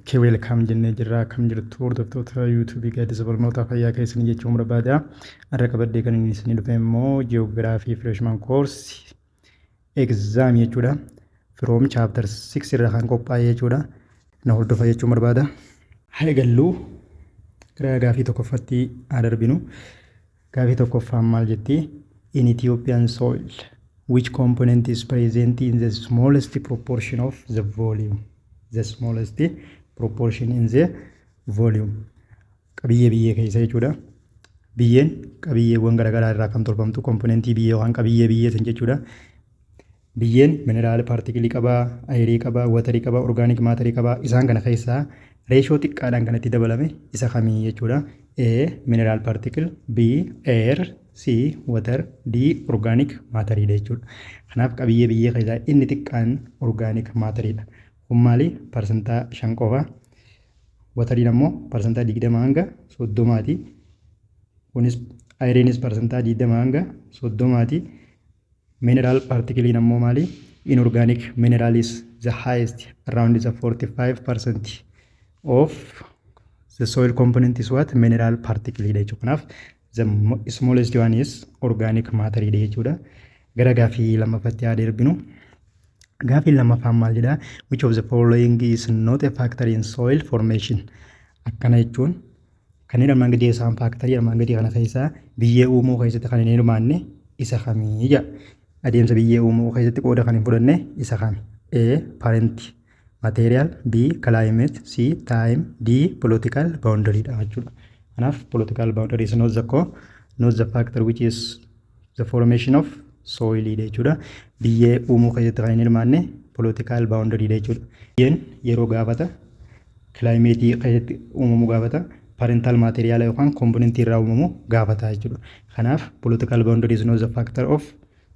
Okay, welcome jennee jirra. Akkam jirtu, hordoftoota YouTubeii Gaaddisa Barnootaa? Fayyaa keessanii jechuun barbaada. Har'a qabadhee kan inni isinii dhufe immoo Geography Freshman Course Exam jechuudha. From chapter 6 irraa kan qophaa'e jechuudha. Na hordofa jechuun barbaada. Haa eegalluu, gara gaafii tokkoffaatti haa darbinu. Gaafii tokkoffaan maal jetti? In Ethiopian soil, which component is present in the smallest proportion of the volume? The smallest proportion in the volume. Qabiyyee biyyee keessa jechuudha. Biyyeen qabiyyeewwan garaagaraa irraa kan tolfamtu, componentii biyyee yookaan qabiyyee biyyee san jechuudha. Biyyeen mineral particleii qabaa, airii qabaa, waterii qabaa, organic matterii qabaa. Isaan kana keessaa ratio xiqqaadhaan kan itti dabalame isa kamii jechuudha. A. Mineral particle, B. Air, C. Water, D. Organic matteriidha jechuudha. Kanaaf qabiyyee biyyee keessaa inni xiqqaan organic matteriidha. Kun maali? 5% qofa. Wateriin ammoo 20% hanga 30ti. Kunis airiinis 20% hanga 30ti. Mineral particleiin ammoo maali? Inorganic mineral is the highest, around the 45% of the soil component is what? Mineral particle dha jechuudha. Kanaaf the smallest one is organic matter dha jechuudha. Gara gaafii lammaffaatti haa darbinu. Gaafiin lammaffaan maal jedhaa? Which of the following is not a factor in soil formation? Akkana jechuun kanneen armaan gadii isaan factorii armaan gadii kana keessaa biyyee uumuu keessatti kan hin hirmaanne isa kamii jedha. Adeemsa biyyee uumuu keessatti qooda kan hin fudhanne isa kami? A. Parent material, B. Climate, C. Time, D. Political boundary dha jechuudha. Kanaaf political boundary is not the factor which is the formation of soil dha jechuudha. Biyyee uumuu keessatti kan hin hirmaanne political boundary dha jechuudha. Biyyeen yeroo gaafata, climateii keessatti uumamuu gaafata, parental materiala yookaan componentii irraa uumamu gaafata jechuudha. Kanaaf political boundary is not the factor of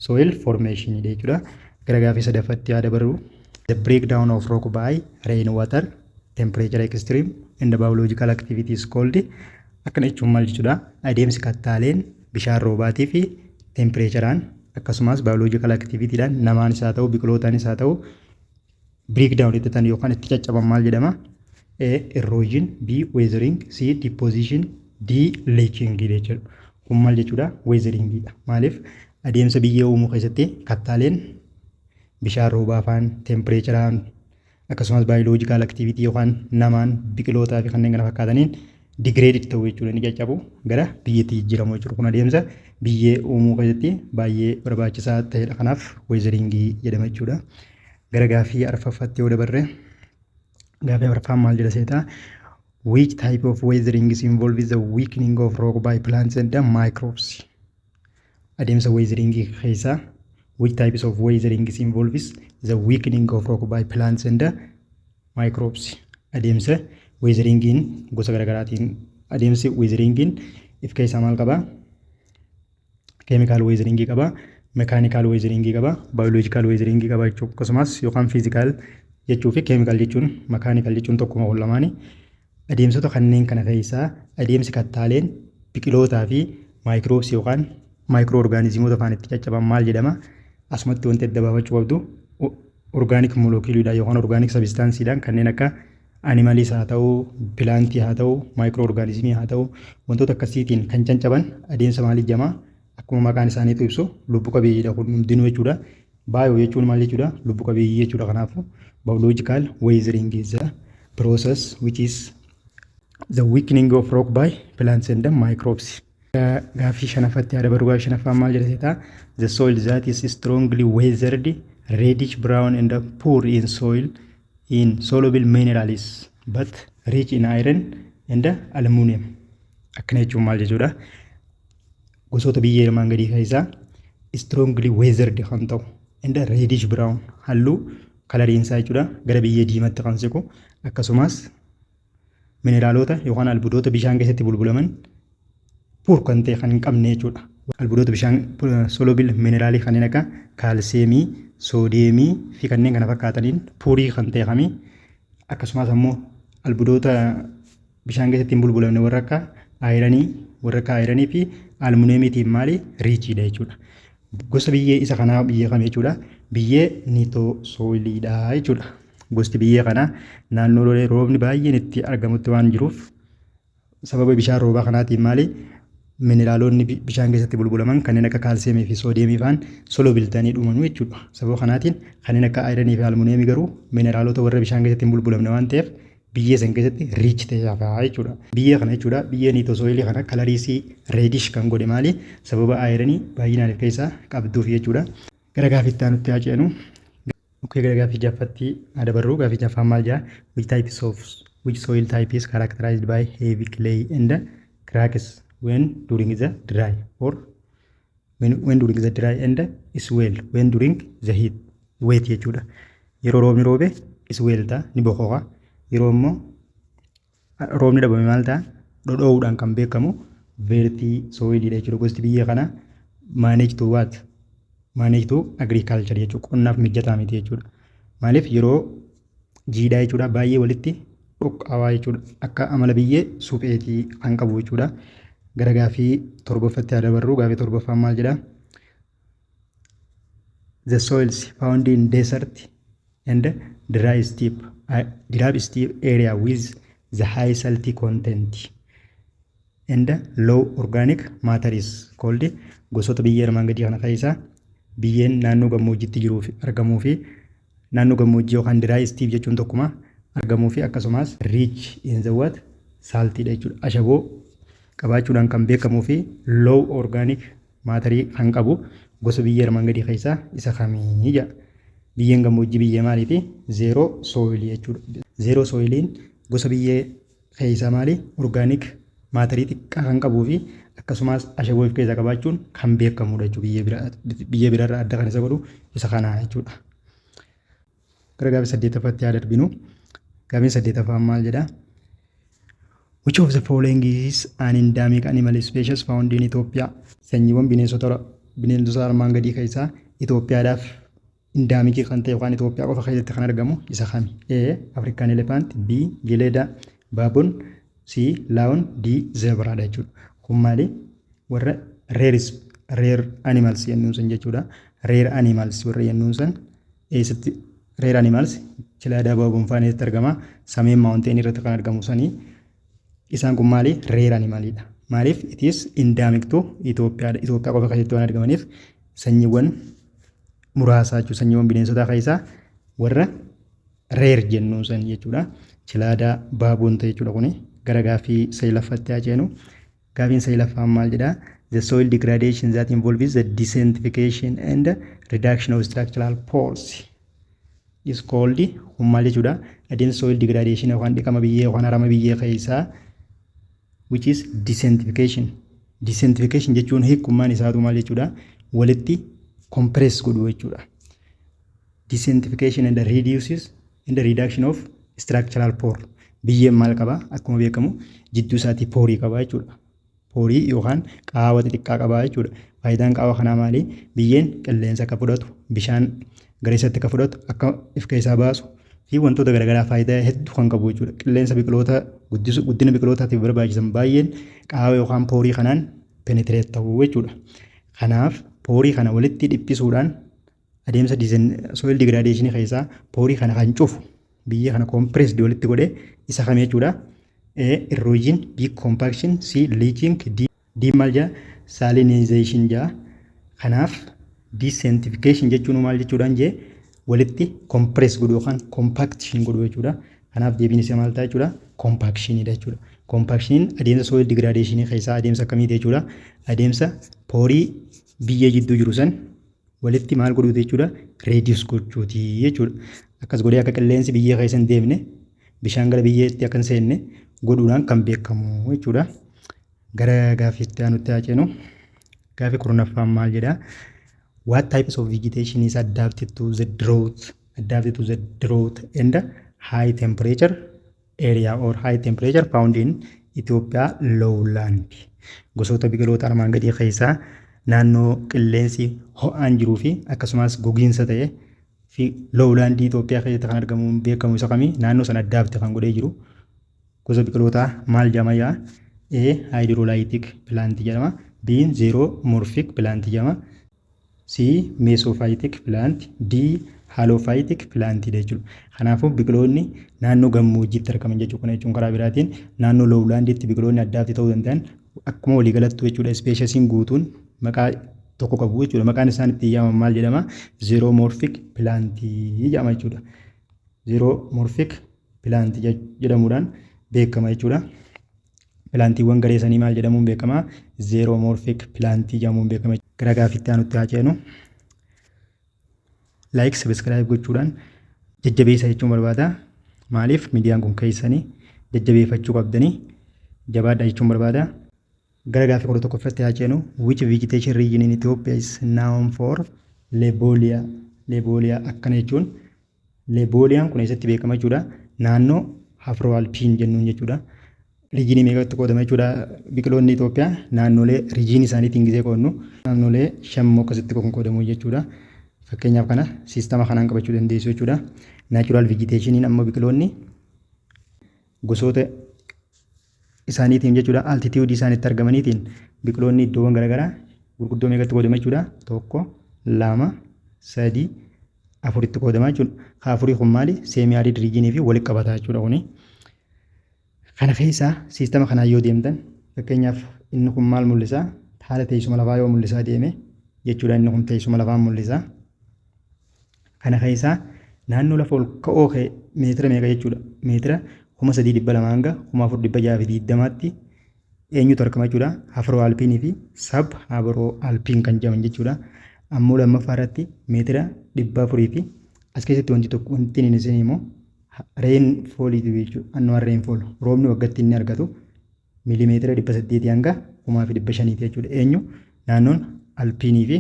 soil formation jechuudha. Gara gaafii sadaffaatti yaada barru. The breakdown of rock by rain water, temperature extreme and the biological activity is called. Akkana jechuun maal jechuudha? Adeemsi kattaaleen bishaan roobaatii fi temperatureaan akkasumas biological activityidhaan namaanis haa ta'u, biqilootaanis haa ta'u, breakdown itti ta'an yookaan itti caccaban maal jedhama? A. Erosion, B. Weathering, C. Deposition, D. Leaching jechuudha. Kun maal jechuudha? Weatheringidha. Maaliif? Adeemsa biyyee uumuu keessatti kattaaleen bishaan roobaa faan, temperatureaan, akkasumas biological activity yookaan namaan, biqilootaa fi kanneen kana fakkaataniin degrade ta'uu jechuudha, ni caccabu, gara biyyeetti jijjiiramu jechuudha. Kun adeemsa biyyee uumuu keessatti baay'ee barbaachisaa ta'edha. Kanaaf weatheringii jedhama jechuudha. Gara gaaffii arfaffaatti yoo dabarre, gaaffii arfaffaan maal jedha seetaa? Which type of weathering is involved the weakening of rock by plants and microbes? Adeemsa weatheringii keessaa which types of weathering is involves the weakening of rock by plants and microbes? Adeemsa weatheringiin gosa garaagaraatiin, adeemsi weatheringiin if keessaa maal qabaa? Chemical weatheringii qabaa, mechanical weatheringii qabaa, biological weatheringii qabaa jechuudha. Akkasumas yookaan physical jechuu fi chemical jechuun, mechanical jechuun tokkuma ol lamaanii. Adeemsota kanneen kana keessaa adeemsi kattaaleen biqilootaa fi microbesii yookaan microorganismoota faan itti caccaban maal jedhama? Asumatti wanti adda baafachuu qabdu organic moleculeiidhaan yookaan organic substanceiidhaan kanneen akka animaliis haa ta'u, plantii haa ta'u, microorganismii haa ta'u, wantoota akkasiitiin kan caccaban adeemsa maaliif jedhama? Akkuma maqaan isaaniitu ibsu, lubbu qabeeyyiidha kun hundinuu jechuudha. Bio jechuun maal jechuudha? Lubbu qabeeyyii jechuudha. Kanaafuu biological weathering is the process which is the weakening of rock by plants and microbes. Gaaffii shanaffaatti yaada baruu. Gaaffii shanaffaan maal jedha seetaa? The soil that is strongly weathered, reddish brown and poor in soil in soluble minerals but rich in iron and aluminum. Akkana jechuun maal jechuudha? Gosoota biyyee armaan gadii keessaa strongly weathered kan ta'u and reddish brown, halluu coloriin isaa jechuudha, gara biyyee diimatti kan siqu, akkasumas mineraalota yookaan albuudota bishaan keessatti bulbulaman poor kan ta'e, kan hin qabne jechuudha. Albuudota bishaan soluble mineraalii kanneen akka calciumii, sodiumii fi kanneen kana fakkaataniin poorii kan ta'e kamii? Akkasumas ammoo albuudota bishaan keessatti hin bulbulamne warra akka ironii fi aluminiumiitiin maali, richiidha jechuudha. Gosa biyyee isa kanaa biyyee kam jechuudha? Biyyee nitosolidha jechuudha. Gosti biyyee kanaa naannoo roobni baay'een itti argamutti waan jiruuf, sababa bishaan roobaa kanaatiin maali, mineraalonni bishaan keessatti bulbulaman kanneen akka kaalsiyeemii fi soodiyeemii fa'aan soluble ta'anii dhumanuu jechuudha. Sababa kanaatiin kanneen akka ironii fi aluminiyeemii garuu mineraalota warra bishaan keessatti hin bulbulamne waan ta'eef, biyyee san keessatti rich ta'ee hafaa jechuudha. Biyyee kana jechuudha, biyyee nitosolii kana colorii reddish kan godhe maali? Sababa ironii baay'inaan of keessaa qabduuf jechuudha. Gara gaaffiitti aanutti haa ceenu. Okay, gara gaaffii jaffaatti haa dabarru. Gaaffii jaffaan maal jedha? Which soil type is characterized by heavy clay and cracks when during the dry or when during the dry and swell when during the heat wet jechuudha. Yeroo roobni roobe swell ta'a, ni boqoqa. Yeroo immoo roobni dhabame maal ta'a? Dhodhoo'uudhaan kan beekamu vertisolidha jechuudha. Gosti biyyee kanaa manage to what? Manage to agriculture jechuudha. Qonnaaf mijataa miti jechuudha. Maaliif? Yeroo jiidhaa jechuudha, baay'ee walitti dhoqqaawaa jechuudha. Akka amala biyyee supheetii kan qabu jechuudha. Gara gaaffii torbaffaatti haa dabarru. Gaaffii torbaffaan maal jedhaa? The soils found in desert and dry steppe area with the high salty content and low organic matter is called. Gosoota biyyee armaan gadii kana keessaa biyyeen naannoo gammoojjiitti jiruu fi argamuu fi naannoo gammoojjii yookaan dry steppe jechuun tokkuma argamuu fi akkasumas rich in the what, saltiidha jechuudha. Ashaboo qabaachuudhaan kan beekamuu fi low organic matterii kan qabu gosa biyyee armaan gadii keessaa isa kamii jedha. Biyyeen gammoojjii biyyee maaliiti? Xerosolii jechuudha. Xerosoliin gosa biyyee keessaa maali? Organic matterii xiqqaa kan qabuu fi akkasumas ashaboo of keessaa qabaachuun kan beekamudha jechuudha. Biyyee biraarraa adda kan isa godhu isa kana jechuudha. Gara gaaffii saddeettaffaatti haa darbinu. Gaaffiin saddeettaffaan maal jedhaa? Which of the following is an endemic animal species found in Ethiopia? Sanyiiwwan bineensota armaan gadii keessaa Itoophiyaadhaaf endemicii kan ta'e yookaan Itoophiyaa qofa keessatti kan argamu isa kami? A. African elephant, B. Gelada baboon, C. Lion, D. Zebra dha jechuudha. Kun maali? Warra rare animals jennuun sun jechuudha. Rare animals warra jennuun sun eessatti rare animals? Gelada baboon faan eessatti argama? Simien Mountain irratti kan argamu sanii. Isaan kun maali? Rare animalidha. Maaliif? It is endemic to Itoophiyaadha. Itoophiyaa qofa keessatti waan argamaniif sanyiiwwan muraasaa jechuudha. Sanyiiwwan bineensotaa keessaa warra rare jennuun san jechuudha. Gelada baboon ta'e jechuudha kuni. Gara gaaffii saglaffaatti haa ceenu. Gaaffiin saglaffaan maal jedhaa? The soil degradation that involves the desertification and reduction of structural pores is called. Kun maal jechuudha? Adeemsa soil degradation yookaan dhiqama biyyee yookaan harama biyyee keessaa which is desertification. Desertification jechuun hiikummaan isaatu maal jechuudha? Walitti compress godhu jechuudha. Desertification and reduces and the reduction of structural pore. Biyyeen maal qaba? Akkuma beekamu jidduu isaatii poreii qaba jechuudha. Poreii yookaan qaawwa xixiqqaa qaba jechuudha. Faayidaan qaawwa kanaa maali? Biyyeen qilleensa akka fudhatu, bishaan gara isaatti akka fudhatu, akka if keessaa baasu fi wantoota garaagaraa faayidaa hedduu kan qabu jechuudha. Qilleensa biqiloota guddisu, guddina biqilootaatiif barbaachisan baay'een qaawwa yookaan poreii kanaan penetrate ta'uu jechuudha. Kanaaf poreii kana walitti dhiphisuudhaan adeemsa soil degradation keessaa poreii kana kan cufu, biyyee kana compressed walitti godhee isa kam jechuudha? A. Erosion, B. Compaction, C. Leaching, D maal jedha? Salinization jedha. Kanaaf desertification jechuun maal jechuudhaan jee, walitti compress godhu yookaan compaction godhu jechuudha. Kanaaf deebiin isaa maal ta'a jechuudha? Compactionidha jechuudha. Compactioniin adeemsa soil degradation keessaa adeemsa akkamiiti jechuudha? Adeemsa poreii biyyee jidduu jiru san walitti maal godhuuti jechuudha? Reduce gochuuti jechuudha. Akkas godhee akka qilleensi biyyee keessa hin deemne, bishaan gara biyyeetti akka hin seenne godhuudhaan kan beekamu jechuudha. Gara gaaffiitti aanutti haa ceenu. Gaaffii 10ffaan maal jedhaa? What types of vegetation is adapted to the drought and high temperature area or high temperature found in Ethiopia lowland? Gosoota biqiloota armaan gadii keessaa naannoo qilleensi ho'aan jiruu fi akkasumas gogiinsa ta'e fi lowlandii Itoophiyaa keessatti kan argamu beekamu isa kamii? Naannoo sana adapt kan godhee jiru gosa biqilootaa maal jedhama yaa? A. Hydrophytic plant jedhama. B. Xeromorphic plant jedhama. C. Mesophytic plant. D. Halophytic plantiidha jechuudha. Kanaafuu biqiloonni naannoo gammoojjiitti argaman jechuudha. Kana jechuun karaa biraatiin naannoo lowlandiitti biqiloonni adapt ta'uu danda'an akkuma waliigalattuu jechuudha. Speciesiin guutuun maqaa tokko qabu jechuudha. Maqaan isaan ittiin yaamaman maal jedhama? Xeromorphic plantii jedhama jechuudha. Xeromorphic plantii jedhamuudhaan beekama jechuudha. Plantiiwwan garee sanii maal jedhamuun beekama? Xeromorphic plantii jedhamuun beekama. Gara gaaffiitti aanutti haa ceenu. Like, subscribe gochuudhaan jajjabeessa jechuun barbaada. Maaliif miidiyaan kun keessanii jajjabeeffachuu qabdanii jabaadha jechuun barbaada. Gara gaaffii 11ffaatti haa ceenu. Which vegetation region in Ethiopia is known for Lobelia? Lobelia akkana jechuun Lobeliaan kun eessatti beekama jechuudha? Naannoo Afro-Alpine jennuun jechuudha. Regionii meeqatti qoodama jechuudha biqiloonni Itoophiyaa? Naannolee regionii isaaniitiin gisee qoodnu naannolee shan akkasitti kan qoodamu jechuudha. Fakkeenyaaf kana systema kanaan qabachuu dandeessu jechuudha. Natural vegetationiin ammoo biqiloonni gosoota isaaniitiin jechuudha, altitudeii isaanitti argamaniitiin biqiloonni iddoowwan garaagaraa gurguddoo meeqatti qoodama jechuudha? Tokko, lama, sadii, afuritti qoodama jechuudha. Afurii kun maali? Semi arid regionii fi walitti qabataa jechuudha kuni. Kana keessaa systema kanaan yoo deemtan, fakkeenyaaf inni kun maal mul'isa? Haala teessuma lafaa yoo mul'isaa deeme jechuudha, inni kun teessuma lafaa mul'isa. Kana keessaa naannoo lafa ol ka'oo ka'e meetira meeqa jechuudha? Meetira 3200 hanga 4620tti eenyutu argama jechuudha? Afro Alpineii fi sub Afro Alpine kan jedhaman jechuudha. Ammoo lammaffaa irratti meetira 400 fi as keessatti wanti tokko wanti inni isin immoo rainfalliitu jechuudha. Annual rainfall, roobni waggaatti inni argatu miilimeetira 800 hanga 1500ti jechuudha. Eenyu? Naannoon Alpineii fi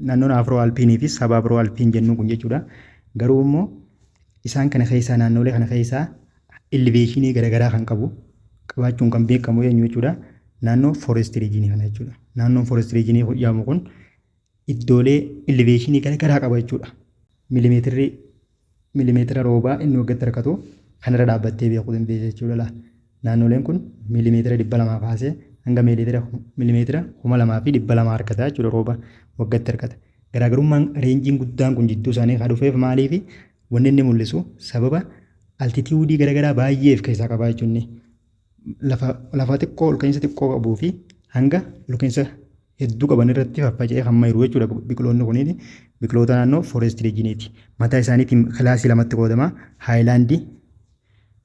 naannoon Afro Alpineii fi sub Afro Alpine jennu kun jechuudha. Garuu immoo isaan kana keessaa, naannolee kana keessaa elevationii garaagaraa kan qabu qabaachuun kan beekamu eenyu jechuudha? Naannoo forest regionii kana jechuudha. Naannoon forest regionii jedhamu kun iddoolee elevationii garaagaraa qaba jechuudha. Miilimeetirri miilimeetira roobaa inni waggaatti argatu kanarra dhaabbattee beekuu dandeessa jechuudha. Naannoleen kun miilimeetira 200 kaasee hanga miilimeetira 2200 argata jechuudha, rooba waggaatti argata. Garaagarummaan rangeiin guddaan kun jidduu isaanii kan dhufeef maaliifi? Wanni inni mul'isu sababa altitudeii garaagaraa baay'ee of keessaa qaba jechuun, lafa xiqqoo ol ka'iinsa xiqqoo qabuu fi hanga ol ka'iinsa hedduu qaban irratti faffaca'ee kan jiru jechuudha biqiloonni kuniin biqiloota naannoo forest regioniiti. Mataa isaaniitiin classii lamatti qoodama. Highlandii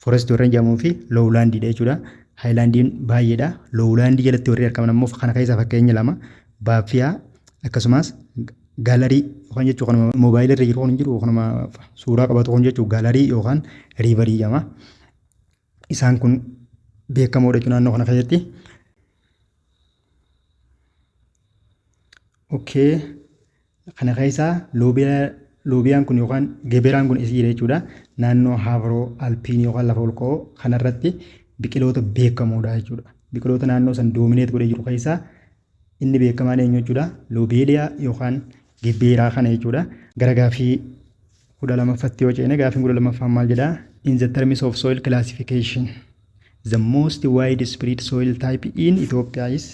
forest warreen jedhamuu fi lowlandiidha jechuudha. Highlandiin baay'eedha. Lowlandii jalatti warri argaman ammoo kana keessaa fakkeenya lama, baaffiyaa akkasumas gallery yookaan jechuun kanuma moobaayilii irra jiru kun hin jiru, kanuma suuraa qabatu kun jechuun gallery yookaan riverii jedhama. Isaan kun beekamoodha jechuudha naannoo kana keessatti. Okay. Kana keessaa Lobeliaan kun yookaan geberaan kun isii jechuudha. Naannoo Afro Alpineii yookaan lafa ol ka'oo kanarratti biqiloota beekamoodha jechuudha. Biqiloota naannoo san dominate godhee jiru keessaa inni beekamaan eenyu jechuudha? Lobelia yookaan geberaa kana jechuudha. Gara gaaffii 12ffaatti yoo ceene, gaaffiin 12ffaan maal jedhaa? In the terms of soil classification, the most widespread soil type in Ethiopia is?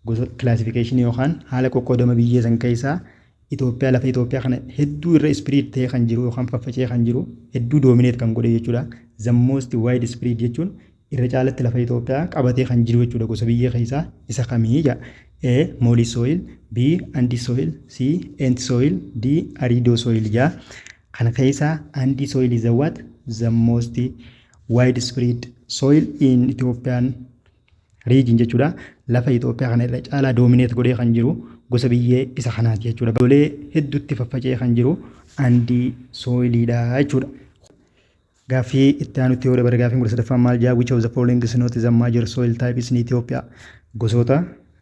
Gosa classification yookaan haala qoqqoodama biyyee san keessaa Itoophiyaa, lafa Itoophiyaa kana hedduu irra spread ta'ee kan jiru yookaan faffaca'ee kan jiru, hedduu dominate kan godhe jechuudha. The most widespread jechuun irra caalatti lafa Itoophiyaa qabatee kan jiru jechuudha, gosa biyyee keessaa isa kamii jedha. A. Molli soil, B. Andy soil, C. Ent soil, D. Arido soil jedha. Kana keessaa Andy soil is the what? The most widespread soil in Ethiopian region jechuudha. Lafa Itoophiyaa kana irra caalaa dominate godhee kan jiru gosa biyyee isa kanaati jechuudha. Iddoolee hedduutti faffaca'ee kan jiru Andy soiliidha jechuudha. Gaaffii itti aanutti yoo dabare, gaaffiin 13ffaan maal jedha? Which of the following is not the major soil types in Ethiopia? Gosoota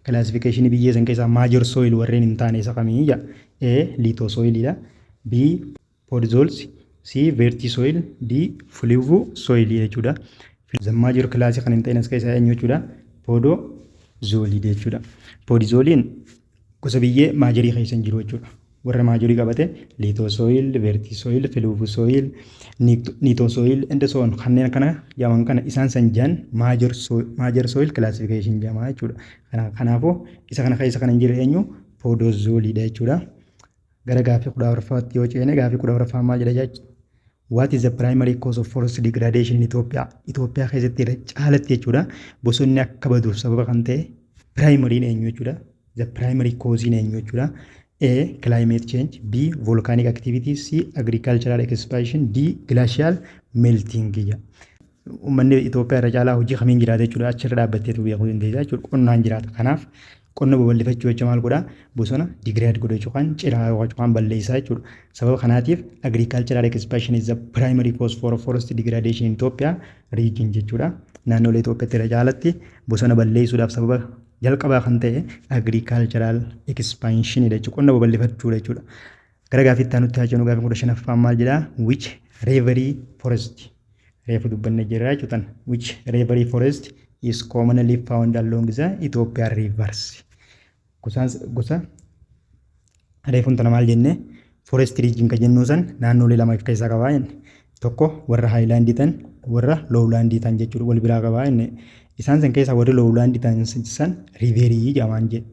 classification biyyee san keessaa major soil warreen hin taane isa kamii jedha. A. Lithosoilidha. B. Podzols. C. Vertisoil. D. Fluvisoil jechuudha. The major class kan hin ta'in as keessaa eenyu jechuudha? Podzolidha jechuudha. Podzoliin gosa biyyee majorii keessa hin jiru jechuudha. Warra majorii qabate lithosoil, vertisoil, fluvisoil, nitosoil and so on kanneen kana jedhaman kana, isaan san jiran major soil classification jedhama jechuudha. Kanaafuu isa kana keessa kan hin jirre eenyu? Podzolidha jechuudha. Gara gaaffii 14ffaatti yoo ceene, gaaffii 14ffaa maal jedha jechuudha? What is the primary cause of forest degradation in Ethiopia? Itoophiyaa keessatti irra caalatti jechuudha, bosonni akka baduuf sababa kan ta'e primaryn eenyu jechuudha? The primary cause eenyu jechuudha? A. Climate change. B. Volcanic activity. C. Agricultural expansion. D. Glacial melting jedha. Uummanni Itoophiyaa irra caalaa hojii kamiin jiraata jechuudha? Achirra dhaabbatteetu beekuu dandeessa jechuudha. Qonnaan jiraata. Kanaaf qonna babal'ifachuu jecha maal godhaa? Bosona degrade godha yookaan ciraa yookaan balleessaa jechuudha. Sababa kanaatiif agricultural expansion is the primary cause for forest degradation in Ethiopia region jechuudha. Naannolee Itoophiyaatti irra caalatti bosona balleessuudhaaf sababa jalqabaa kan ta'e agricultural expansion jechuudha. Qonna babal'ifachuudha jechuudha. Gara gaaffii itti aanutti haa ceenu. Gaaffii 15ffaan maal jedhaa? Which riverine forest, reefu dubbanne jirra jechuudha. Which riverine forest is commonly found along the Ethiopian rivers? Gosaan gosa reefuun tana maal jenne? Forest region kan jennu san naannolee lama of keessaa qabaa jenne. Tokko warra highlandii tan, warra lowlandii tan jechuudha, wal biraa qabaa jenne. Isaan san keessaa warri lowlandii tan san riverine jedhamaan jedhe.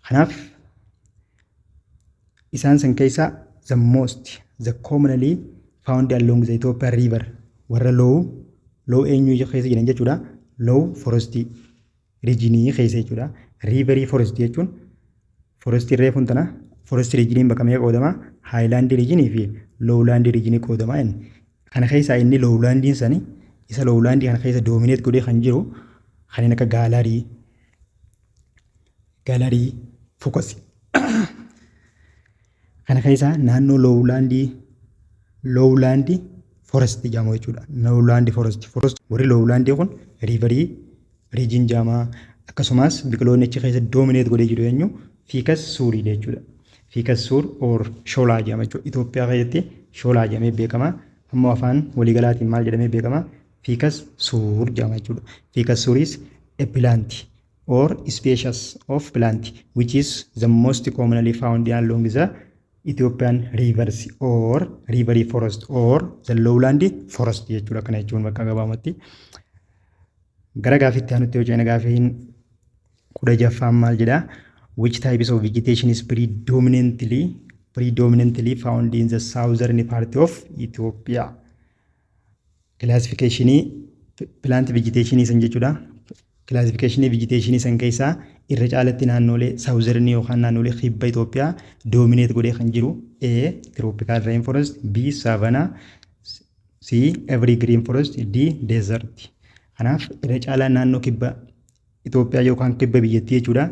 Kanaaf isaan san keessaa the most, the commonly found along the Ethiopian river warra low eenyu keessa jiran jechuudha? Low forest regionii keessa jechuudha. Riverine forest jechuun forestii reefuun tana forest regioniin bakka meeqa qoodama? Highland regionii fi lowland regionii qoodama inni. Kana keessaa inni lowlandiin sani, isa lowlandii kana keessa dominate godhee kan jiru kanneen akka gaalarii Ficus. Kana keessaa naannoo lowlandii forest jedhamu jechuudha. Lowlandii forest, warri lowlandii kun riverine region jedhama. Akkasumas biqiloonni achi keessa dominate godhee jiru eenyu? Ficus suriidha jechuudha. Ficus sur or shoolaa jedhama jechuudha. Itoophiyaa keessatti shoolaa jedhamee beekama. Ammoo afaan waliigalaatiin maal jedhamee beekama? Ficus sur jedhama jechuudha. Ficus sur is a plant or species of plant which is the most commonly found along the Ethiopian rivers or riverine forest or the lowland forest jechuudha. Kana jechuun bakka gabaabumatti. Gara gaaffiitti aanutti yoo ceene, gaaffiin 16ffaan maal jedhaa? Which types of vegetation is predominantly found in the southern part of Ethiopia? Classificationii plant vegetation san jechuudha. Classificationii vegetation san keessaa irra caalatti naannolee southern yookaan naannolee kibba Itoophiyaa dominate godhee kan jiru: A. Tropical rainforest. B. Savanna. C. Evergreen forest. D. Desert. Kanaaf irra caalaa naannoo kibba Itoophiyaa yookaan kibba biyyattii jechuudha,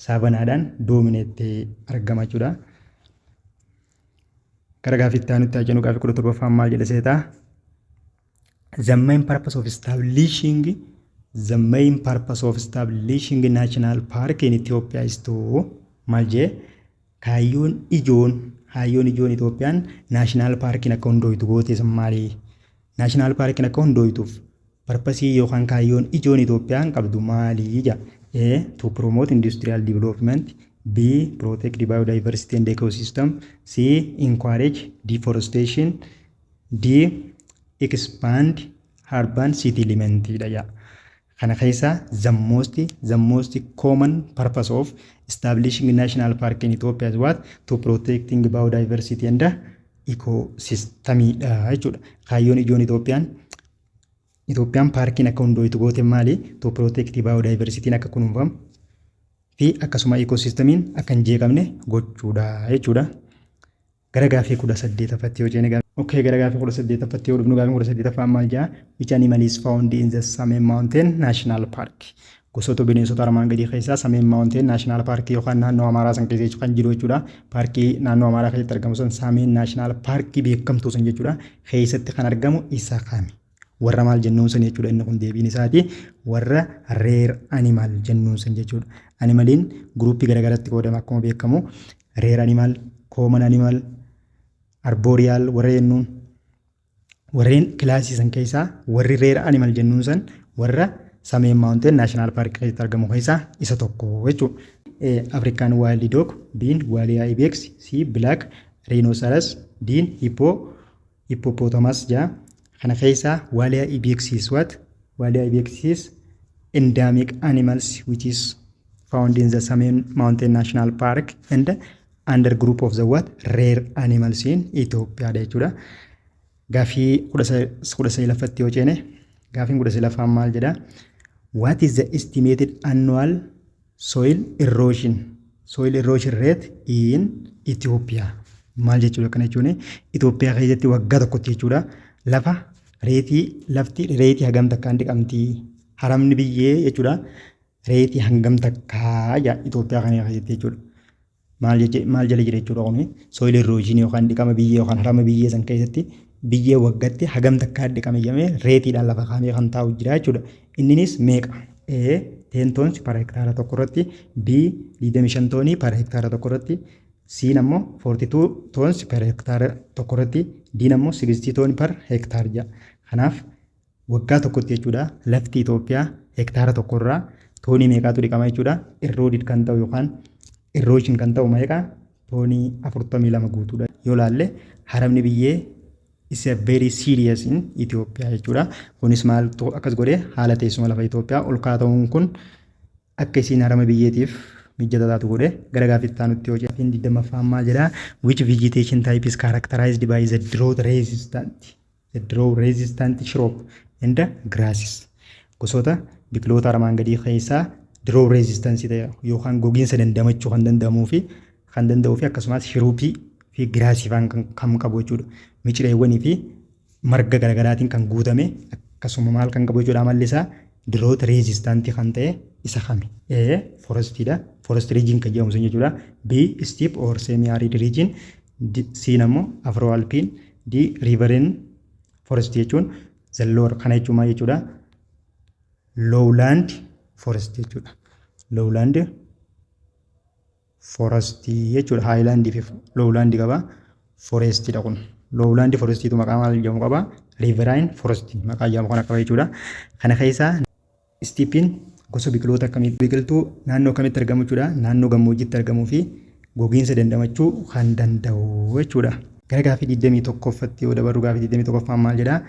savannaadhaan dominate argama jechuudha. Gara gaaffiitti aanutti haa jennu. Gaaffii 17ffaan maal jedha seetaa? The main purpose of establishing national park in Ethiopia is to maal jee? Kaayyoon ijoon Itoophiyaan national parkiin akka hundooytu goote maali? National parkiin akka hundooytuuf purposeii yookaan kaayyoon ijoon Itoophiyaan qabdu maali jedha? A. To promote industrial development. B. Protect biodiversity and ecosystem. C. Encourage deforestation. D. Expand urban settlement dha jedha. Kana keessa the most common purpose of establishing national park in Ethiopia is what? To protecting biodiversity and ecosystem dha jechuudha. Kaayyoon ijoon Itoophiyaan paarkiin akka hundooytu goote maali? To protect biodiversity akka kunuunfamu fi akkasuma ecosystemiin akka hin jeeqamne gochuudha jechuudha. Gara gaaffii 18ffaatti yoo ceene, okay, gara gaaffii 18ffaatti yoo dhufnu, gaaffii 18ffaan maal jedha? Which animal is found in the Simien Mountain National Park? Gosoota bineensota armaan gadii keessaa Simien Mountain National Park yookaan naannoo Amaaraa san keessa kan jiru jechuudha. Paarkii naannoo Amaaraa keessatti argamu san, Simien National Park beekamtuu san jechuudha. Keessatti kan argamu isa kami? Warra maal jennuun san jechuudha? Inni kun deebiin isaati warra rare animal jennuun san jechuudha. Animaliin groupii garaagaraatti qoodama akkuma beekamu: rare animal, common animal, arboreal warra jennuun. Warreen classii san keessaa warri rare animal jennuun san warra Simien Mountain National Park keessatti argamu keessaa isa tokko jechuudha. African wild dog, B Walia ibex, C black rhinoceros, D hippopotamus jedha. Kana keessaa Walia ibex is what? Walia ibex is endemic animals which is found in the Simien Mountain National Park and Under group of the what? Rare animals in Itoophiyaadha jechuudha. Gaaffii 19ffatti yoo ceene, gaaffiin 19ffaan maal jedha? What is the estimated annual soil erosion rate in Ethiopia? Maal jechuudha kana jechuun? Itoophiyaa keessatti waggaa tokkotti jechuudha, lafa rate lafti rate hagam takkaan dhiqamti, haramni biyyee jechuudha, rate hangam takkaa Itoophiyaa kana keessatti jechuudha. Maal jeche, maal jala jira jechuudha kuni? Soil erosion yookaan dhiqama biyyee yookaan harama biyyee san keessatti biyyee waggaatti hagam takkaa dhiqame jedhamee rateiidhaan lafa kaa'amee kan taa'u jira jechuudha. Inninis meeqa? A, 10 tons per hektaara tokko irratti, B, 25 toonii per hektaara tokko irratti, C ammoo 42 tons per hektaara tokko irratti, D ammoo 60 ton per hectare jedha. Kanaaf waggaa tokkotti jechuudha, lafti Itoophiyaa hektaara tokkorraa toonii meeqaatu dhiqama jechuudha? Eroded kan ta'u yookaan erosion kan ta'u meeqa? Toonii 42 guutuudha. Yoo laalle, haramni biyyee is a very serious in Itoophiyaa jechuudha. Kunis maaltu akkas godhee? Haala teessuma lafa Itoophiyaa ol ka'aa ta'uun kun akka isiin harama biyyeetiif mijataa taatu godhe. Gara gaaffitti aanutti yoo ceene, 20ffaan maal jedhaa? Which vegetation type is characterized by the drought resistant shrub and grasses? Gosoota biqiloota armaan gadii keessaa drought resistance ta'e yookaan gogiinsa dandamachuu kan danda'uu fi akkasumas shrubii fi grassii faan kan qabu jechuudha. Micireewwanii fi marga garaagaraatiin kan guutame, akkasuma maal kan qabu jechuudha? Amalli isaa drought resistant kan ta'e isa kami? A, forestiidha. Forest region kan jedhamu sun jechuudha. B, steppe or semi arid region. C ammoo Afro alpine. D, riverine forest jechuun the lower kana jechuun maal jechuudha? Lowland forest jechuudha. Lowland forest jechuudha. Highland fi lowland qaba. Forestidha kun. Lowland forestiitu maqaa maal jedhamu qaba? Riverine forest maqaa jedhamu kana qaba jechuudha. Kana keessaa steppeiin gosa biqiloota akkamii, biqiltuu naannoo kamitti argamu jechuudha? Naannoo gammoojjiitti argamuu fi gogiinsa dandamachuu kan danda'u jechuudha. Gara gaaffii 21ffatti yoo dabarru, gaaffii 21ffaan maal jedhaa?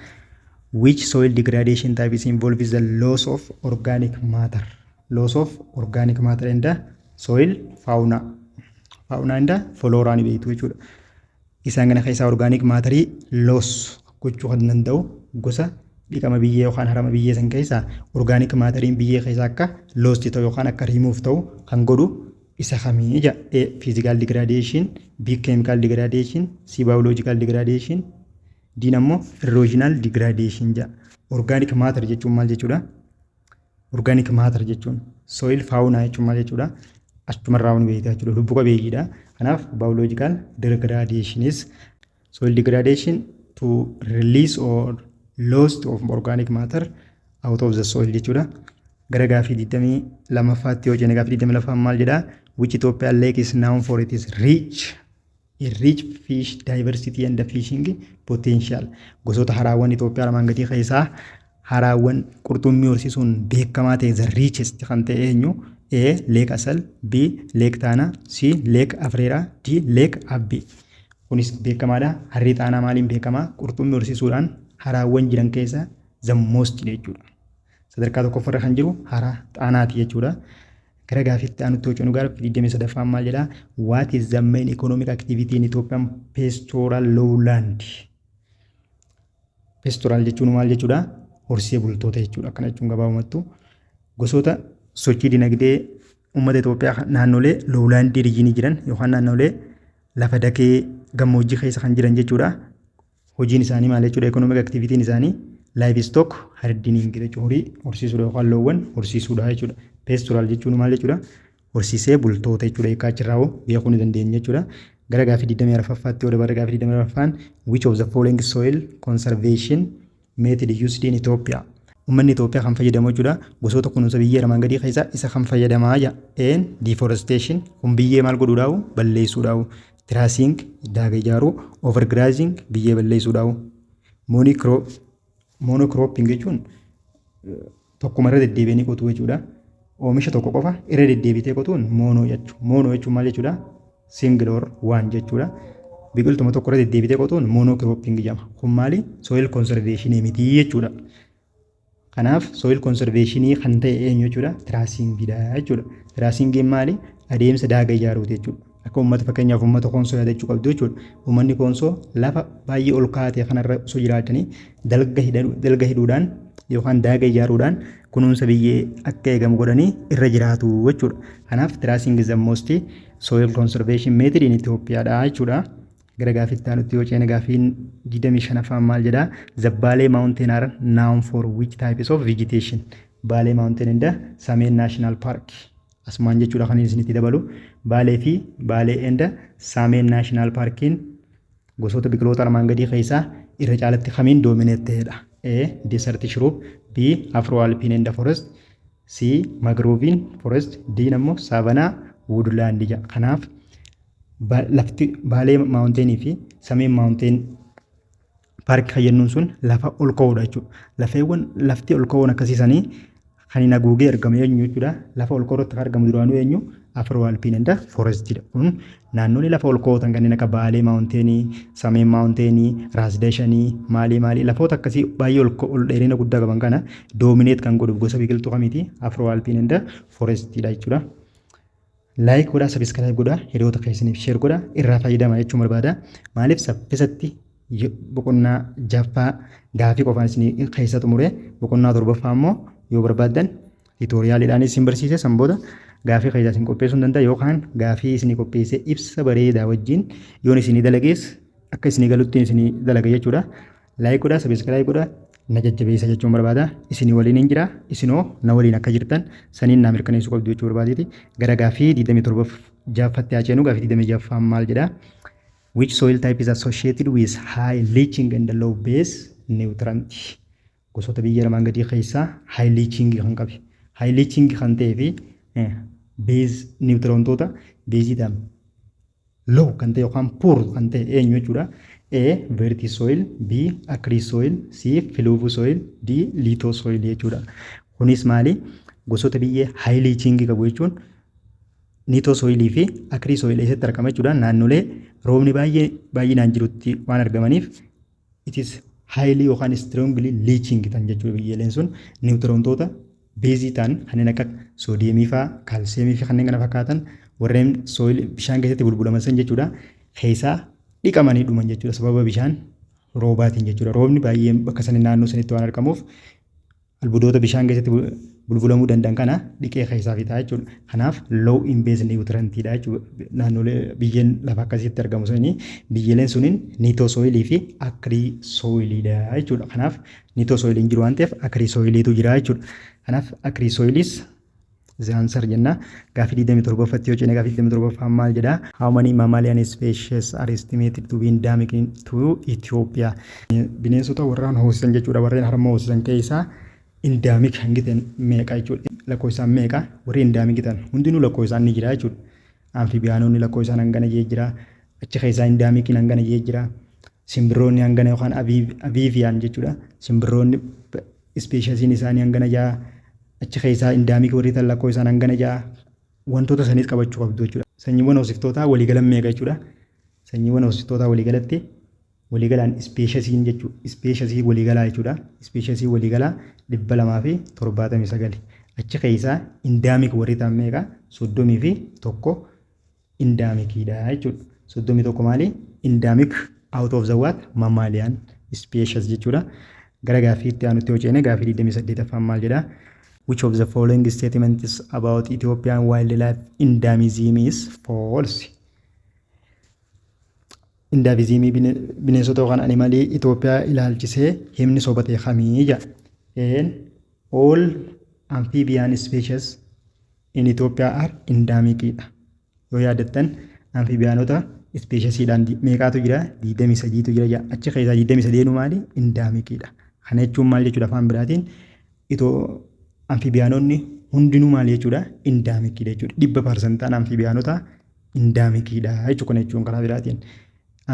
Which soil degradation type is involves the loss of organic matter? Loss of organic matter and the soil fauna. Fauna and flora ni beektu jechuudha. Isaan kana keessaa organic matterii loss gochuu kan danda'u, gosa dhiqama biyyee yookaan harama biyyee san keessaa organic matteriin biyyee keessaa akka lost ta'u yookaan akka remove ta'u kan godhu isa kamii jedha? A, physical degradation, B, chemical degradation, C, biological degradation, D ammoo erosional degradation jedha. Organic matter jechuun maal jechuudha? Organic matter jechuun, soil fauna jechuun maal jechuudha? Achumarraa ni beektaa jechuudha. Lubbu qabeeyyiidha. Kanaaf biological degradation is soil degradation to release or loss of organic matter out of the soil jechuudha. Gara gaaffii 22ffaatti yoo jenne, gaaffii 22ffaan maal jedhaa? Which Ethiopian lake is known for its rich fish diversity and fishing potential? Gosoota haraawwan Itoophiyaa armaan gadii keessaa haraawwan qurxummii horsiisuun beekamaa ta'e, the richest kan ta'e eenyu? A, Lake Asal, B, Lake Tana, C, Lake Afreeraa, D, Lake Abbe. Kunis beekamaadha. Harri Xaanaa maaliin beekamaa? Qurxummii horsiisuudhaan haraawwan jiran keessa the most jechuudha. Sadarkaa tokkoffaarra kan jiru hara Xaanaati jechuudha. Gara gaaffiitti aanutti yoo ceenu, gaaffii 23ffaan maal jedhaa? What is the main economic activity in Ethiopian pastoral lowland? Pastoral jechuun maal jechuudha? Horsiisee bultoota jechuudha. Akkana jechuun gabaabumattu gosoota sochii dinagdee uummata Itoophiyaa naannolee lowlandii regionii jiran yookaan naannolee lafa dakee gammoojjii keessa kan jiran jechuudha. Hojiin isaanii maal jechuudha? Economic activityn isaanii livestock herding jechuudha. Horii horsiisuudha yookaan loowwan horsiisuudha jechuudha. Pastoral jechuun maal jechuudha? Horsiisee bultoota jechuudha. Hiikaa achirraa beekuu ni dandeenya jechuudha. Gara gaaffii 24ffaatti yoo dabarre, gaaffii 24ffaan, which of the following soil conservation method used in Ethiopia? Uummanni Itoophiyaa kan fayyadamu jechuudha. Gosoota kunuunsa biyyee armaan gadii keessaa isa kan fayyadamaa jira. A, deforestation, kun biyyee maal godhuudhaawu? Balleessuudhaawu. Terracing, daaga ijaaruu, overgrazing, biyyee balleessuudhaawu. Monocropping jechuun tokkuma irra deddeebi'anii qotuu jechuudha. Oomisha tokko qofa irra deddeebitee qotuun mono jechuudha. Mono jechuun maal jechuudha? Single or one jechuudha. Biqiltuma tokko irra deddeebitee qotuun monocropping jedhama. Kun maali? Soil conservation miti jechuudha. Kanaaf soil conservation kan ta'e eenyu jechuudha? Terracingidha jechuudha. Terracingiin maali? Adeemsa daaga ijaaruuti jechuudha. Akka uummata, fakkeenyaaf uummata Koonsoo yaadachuu qabdu jechuudha. Uummanni Koonsoo lafa baay'ee ol ka'aa ta'e kanarra osoo jiraatanii dalga hidhuudhaan yookaan daaga ijaaruudhaan kunuunsa biyyee akka eegamu godhanii irra jiraatu jechuudha. Kanaaf terracing is the most soil conservation method in Itoophiyaadha jechuudha. Gara gaaffiitti aanutti yoo ceene, gaaffiin 25ffaan maal jedhaa? The Bale Mountain are known for which types of vegetation? Bale Mountain and the Samen National Park. Asumaan jechuudha kan isinitti dabalu. Baalee fi Baalee and Samen National Parkiin gosoota biqiloota armaan gadii keessaa irra caalatti kamiin dominate ta'edha? A. Desert shrub, B. Afro Alpine and Forest, C. Mangrove Forest, D. Ammoo Savanna Woodland jedha. Kanaaf lafti Baalee Mountainii fi Sameen Mountain Park kan jennuun sun lafa ol ka'uudha jechuudha. Lafeewwan lafti ol ka'uun akkasiisanii kan hin haguugee argamu eenyu jechuudha? Lafa ol ka'uu irratti kan argamu duraanuu eenyu? Afro Alpine and Forestidha. Kun naannolee lafa ol ka'oo ta'an kanneen akka Baalee Mountainii, Sameen Mountainii, Raas Dashanii, maalii maalii, lafoota akkasii baay'ee ol dheerina guddaa qaban kana dominate kan godhu gosa biqiltuu kamiiti? Afro Alpine and Forestidha jechuudha. Like godhaa, subscribe godhaa, hiriyoota keessaniif share godhaa, irraa fayyadama jechuun barbaada. Maaliif saffisatti boqonnaa jaffaa gaafii qofaan isin keessa xumure, boqonnaa torbaffaa immoo yoo barbaaddan tutorialiidhaan isin barsiise, san booda gaafii keessaa isin qopheessuu hin danda'a, yookaan gaafii isinii qopheessee ibsa bareedaa wajjin yoon isinii dalagees akka isinii galutti isinii dalaga jechuudha. Like godhaa, subscribe godhaa, na jajjabeessa jechuun barbaada. Isinii waliin hin jira. Isinoo na waliin akka jirtan saniin naa mirkaneessuu qabdu jechuu barbaadeeti. Gara gaafii 27 jaaffatti haa ceenu. Gaafii 26ffaan maal jedhaa? Which soil type is associated with high leaching and low base nutrient? Gosoota biyya armaan gadii keessaa high leaching kan qabe. High leaching kan ta'ee fi base nutrientoota baseiidhaan low kan ta'e yookaan poor kan ta'e eenyu jechuudha? A. Vertisol, B. Acrisoil, C. Fluvisol, D. Lithosol jechuudha. Kunis maali? Gosoota biyyee high leaching qabu jechuun nitosolii fi acrisolii eessatti argama jechuudha? Naannolee roobni baay'ee baay'inaan jirutti waan argamaniif, it is highly yookaan strongly leaching ta'an jechuudha. Biyyeeleen sun nutrientoota baseii ta'an kanneen akka sodiumii fa'aa, calciumii fi kanneen kana fakkaatan warreen soil bishaan keessatti bulbulaman san jechuudha, keessaa dhiqamanii dhuman jechuudha, sababa bishaan roobaatiin jechuudha. Roobni baay'een bakka sanii naannoo sanitti waan argamuuf albuudota bishaan keessatti bulbulamuu danda'an kana dhiqee keessaa fixaa jechuudha. Kanaaf low in base nutrientiidha jechuudha. Naannolee biyyeen lafa akkasitti argamu sanii biyyeeleen suniin nitosolii fi acrisolidha jechuudha. Kanaaf nitosoliin jiru waan ta'eef acrisoliitu jira jechuudha. Kanaaf acrisolis the answer jenna. Gaafii 27ffatti yoo ceene, gaafii 27ffaan maal jedhaa? How many mammalian species are estimated to be endemic to Ethiopia? Bineensota warraan hoosisan jechuudha. Warreen harma hoosisan keessaa endemic hangi ta'an meeqa jechuudha? Lakkoofsaan meeqa? Warri endemic ta'an hundinuu lakkoofsaan ni jira jechuudha. Amphibianonni lakkoofsaan hangana jee jira. Achi keessaa endemiciin hangana jee jira. Simbirroonni hangana yookaan avian jechuudha. Simbirroonni speciesiin isaanii hangana jaa. Achi keessaa endemic warri ta'an lakkoofsaan hangana jaa. Wantoota sanis qabachuu qabdu jechuudha. Sanyiiwwan hoosiftootaa waliigalan meeqa jechuudha? Sanyiiwwan hoosiftootaa waliigalatti waliigalaan speciesiin jechuudha. Speciesii waliigalaa jechuudha. Speciesii waliigalaa 279. Achi keessaa endemic warri ta'an meeqa? 31 endemiciidha jechuudha. 31 maali? Endemic out of the what? Mammalian species jechuudha. Gara gaaffii itti aanutti yoo ceene, gaaffii 28ffaan maal jedhaa? Which of the following statements about Ethiopian wildlife endemism is false? Endemismii bineensota yookaan animalii Itoophiyaa ilaalchisee himni soba ta'e kamii jedha. Een, all amphibian species in Ethiopia are endemicidha. Yoo yaadattan amphibianota speciesiidhaan meeqaatu jira? 23tu jira jedha. Achi keessaa 23 maali? Endemicidha. Kana jechuun maal jechuudha afaan biraatiin? Itoo amphibianonni hundinuu maal jechuudha? Endemicidha jechuudha. 100%aan amphibianota endemicidha jechuudha. Kana jechuun karaa biraatiin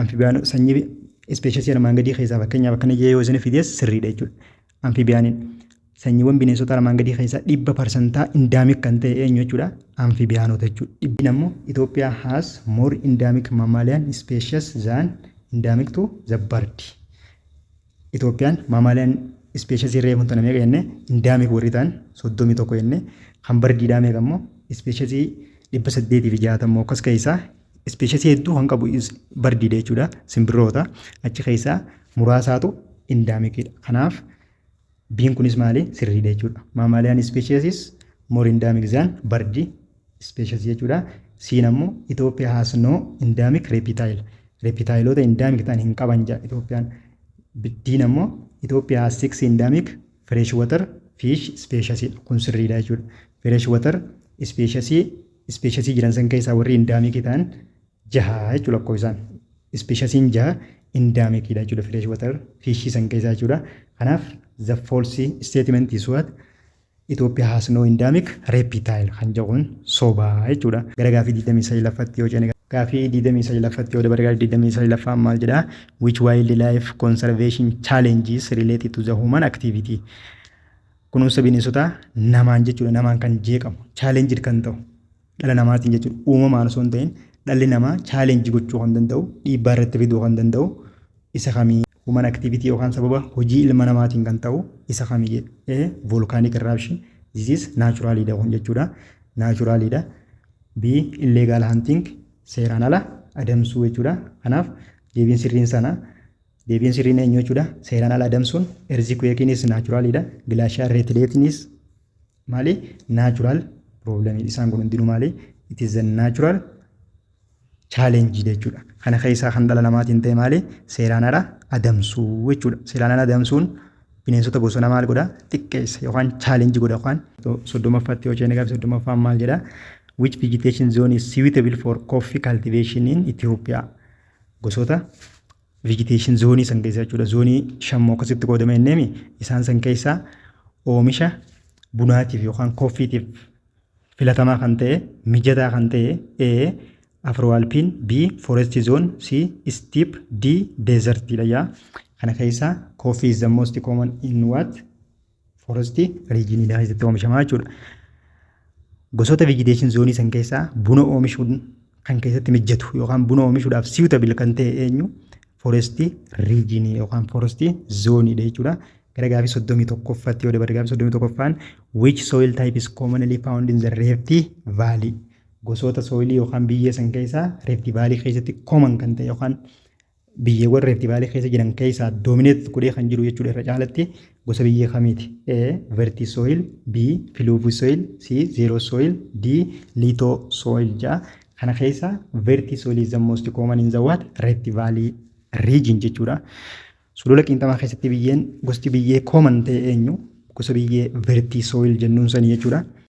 amphibianota sanyii speciesii armaan gadii keessaa, fakkeenyaaf akkana jee yoo isin fides sirriidha jechuudha. Amphibianiin sanyiiwwan bineensota armaan gadii keessaa 100% endemic kan ta'e eenyu jechuudha? Amphibianota jechuudha. Dhibbiin ammoo Ethiopia has more endemic mammalian species than endemic to the bird. Itoophiyaan mammalian species reefuun tana meeqa jenne? Endemic warri ta'an 31 jenne. Kan birdiidhaa meeqa immoo? Speciesii 860 akkas keessaa Speciesii hedduu kan qabu birdiidha jechuudha. Simbirroota achi keessaa muraasaatu endemiciidha. Kanaaf B'n kunis maali? Sirriidha jechuudha. Mammalian species is more endemic than bird species jechuudha. C'n ammoo Ethiopia has no endemic reptile. Reptileota endemic ta'an hin qaban jedha Itoophiyaan. D'n ammoo Ethiopia has six endemic freshwater fish species. Kun sirriidha jechuudha. Freshwater species jiran san keessaa warri endemic ta'an jaha jechuudha lakkoofsaan. Speciesiin jaha endemiciidha jechuudha freshwater fish san keessaa jechuudha. Kanaaf the false statement is what? Ethiopia has no endemic reptile kan jedhuun sobaa jechuudha. Gara gaafii 29ffatti yoo ceene, gaafii 29ffatti yoo dabarre, gaafii 29ffaan maal jedhaa? Which wildlife conservation challenges related to the human activity? Kunuunsa bineensotaa namaan jechuudha. Namaan kan jeeqamu, challenge kan ta'u dhala namaatiin jechuudha. Uumamaan osoo hin ta'in dhalli namaa challenge gochuu kan danda'u, dhiibbaa irratti fiduu kan danda'u isa kamii? Human activity yookaan sababa hojii ilma namaatiin kan ta'u isa kamii jedhe. A. Volcanic eruption. This is naturalidha kun jechuudha. Naturalidha. B. Illegal hunting, seeraan ala adamsuu jechuudha. Kanaaf deebiin sirriin sana, deebiin sirriin eenyu jechuudha? Seeraan ala adamsuun, earthquakeinis naturalidha. Glacial retreatinis maali? Natural problem. Isaan kun hundinuu maali? It is a natural challenge jechuudha. Kana keessaa kan dhala namaatiin ta'e maali? Seeraan ala adamsuu jechuudha. Seeraan ala adamsuun bineensota bosonaa maal godha? Xiqqeessa yookaan challenge godha yookaan. 30ffaatti yoo ceene, gaafa 30ffaan maal jedha? Which vegetation zone is suitable for coffee cultivation in Ethiopia? Gosoota vegetation zoonii san keessa jechuudha. Zoonii shammoo akkasitti qoodame inneemi isaan san keessaa oomisha bunaatiif yookaan coffeetiif filatamaa kan ta'e, mijataa kan ta'e: A. Afroalpine, B. Forest zone, C. Steppe, D. Desert dha yaa. Kana keessaa coffee is the most common in what? Forest region dha keessatti oomishamaa jechuudha. Gosoota vegetation zoonii san keessaa buna oomishuun kan keessatti mijatu yookaan buna oomishuudhaaf suitable kan ta'e eenyu? Forest region yookaan forest zone dha jechuudha. Gara gaafii 31ffaatti yoo dabarre, gaafii 31ffaan: Which soil type is commonly found in the Rift Valley? Gosoota soilii yookaan biyyee san keessaa Rift Valley keessatti common kan ta'e yookaan biyyeewwan Rift Valley keessa jiran keessaa dominate godhee kan jiru jechuudha irra caalatti gosa biyyee kamiiti? A. Vertisol, B. Fluvisoil, C. Xerosol, D. Litosol jedha. Kana keessaa Vertisol is the most common in the what? Rift Valley region jechuudha. Sulula qiinxamaa keessatti biyyeen gosti biyyee common ta'e eenyu? Gosa biyyee Vertisol jennuun sanii jechuudha.